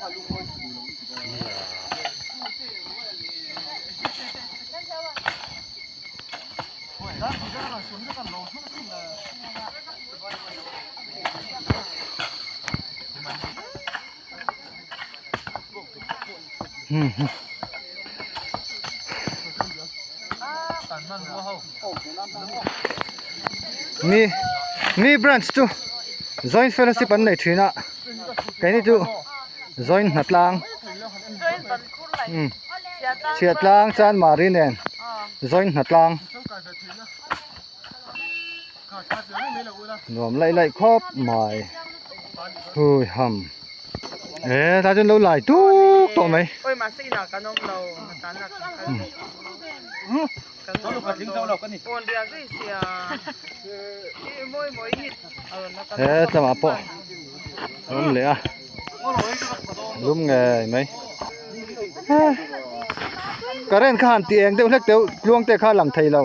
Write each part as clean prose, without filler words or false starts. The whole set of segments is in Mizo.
Mi mi branch chu joint fellowship an nei thin a keini chu joint hnatlang umm chhiahtlang chanmari nen joint hnatlang nuam laih laih khawp mai hui ham e tlai chuan lo lai tuk tawh mai he tlamah pawh a awm leh a lum ngei mai current kha han tih eng deuh hlek teuh tluang te kha lang thei lo.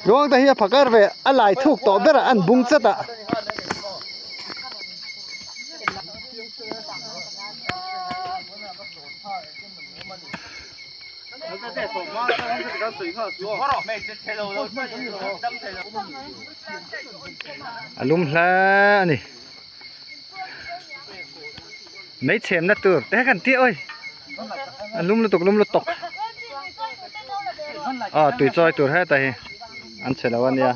Tluang te hi a phakar ve a lai thuk tawh ber a an bung chat a. A lum hle a ni mai chhemna tur te kan tih awi a lum lutuk lum lutuk aw tui chawi tur heta hi an chhe lo a nia.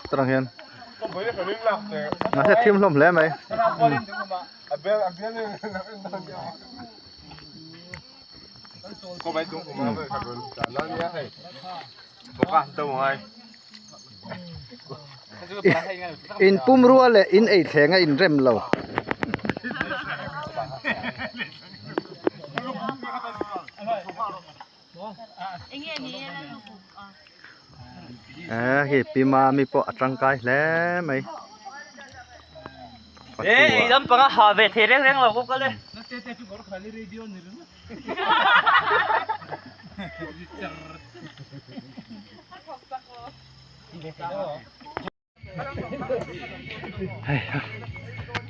Tarang hian mahse a thim hlawm hle mai In pumrua leh in ei thleng a inrem lo. Eh hei pi mami pawh a tangkai hle mai. Eh ei lampang a ha ve thei reng reng lo bawk a le. Hei ha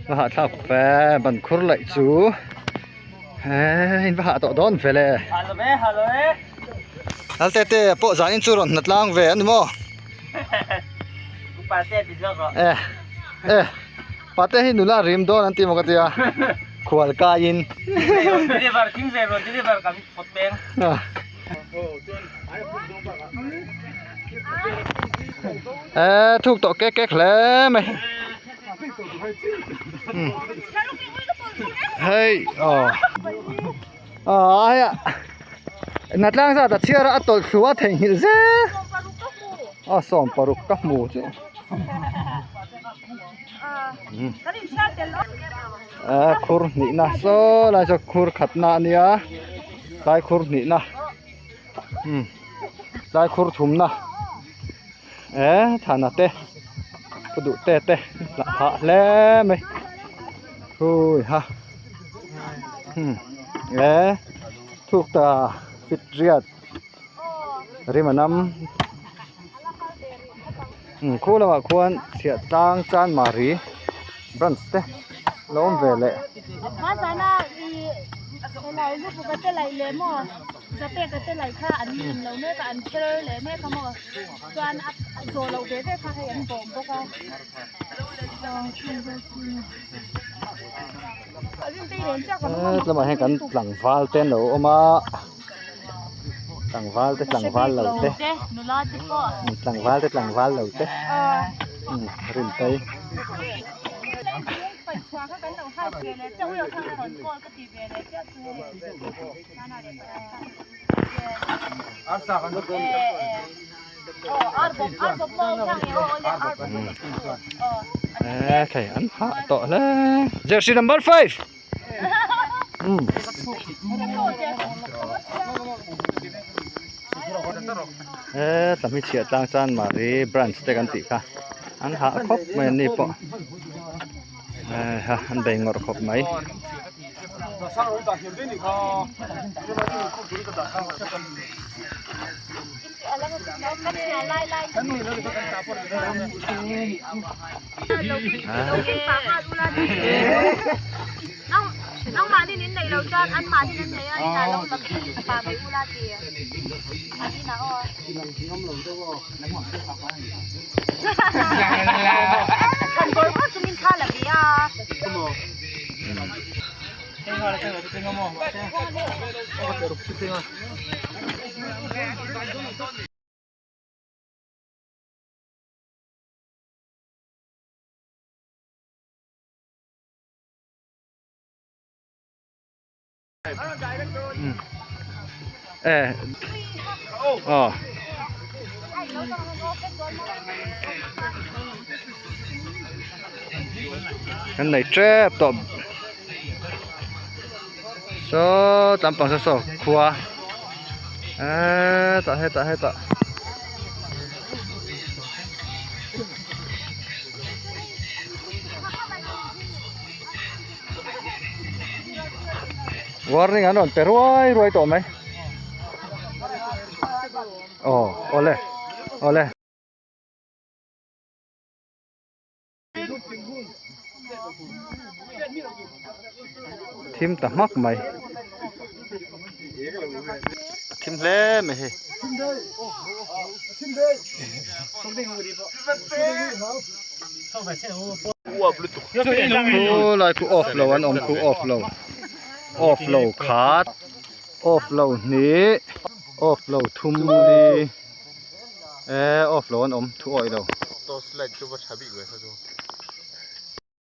va hahthlak ve ban khur laih chu in va hah tawh dawn ve le. Lalte te pawh zan in chu rawn hna tlang ve a ni maw? Eh eh pate hi nula rim dawn an ti maw ka tia khual kaiin. Eee thuk tawh kek kek hle mai hei aw aw hei a hnatlang zat a chhiar a a tawlh thlu a theihnghilh zel aw 16 ka hmu chu eee khur hnihna saw lai saw khur khatna a nia tlai khur hnihna umm tlai khur thumna eh thana te ka duh te te lah hah hle mai hui ha umm eh thuk ta fit riat rim a nam umm khu lamah khuan chhiah tlang chan mari branch te lo awm ve leh. Tlaiah hian kan tlangval te an lo awm a tlangval te tlangval lo te tlangval te tlangval lo te rin phei. E thei an hah tawh hle jersey number 5 E tlahmi chhiah tlang chuan mahni branch te kan tih kha an hah khawp mai an ni pawh heiha an bei ngawrh khawp mai. E aw kan nei tep tawh saw tlampang saw saw khua hetah hetah hetah. Warning an rawn pe ruai ruai tawh mai aw awle awle. Thim ta hmak mai a thim hle mai hei. Khu lai khu off lo an awm khu off lo off lo khat off lo hnih off lo thum li e off lo an awm thu awih lo.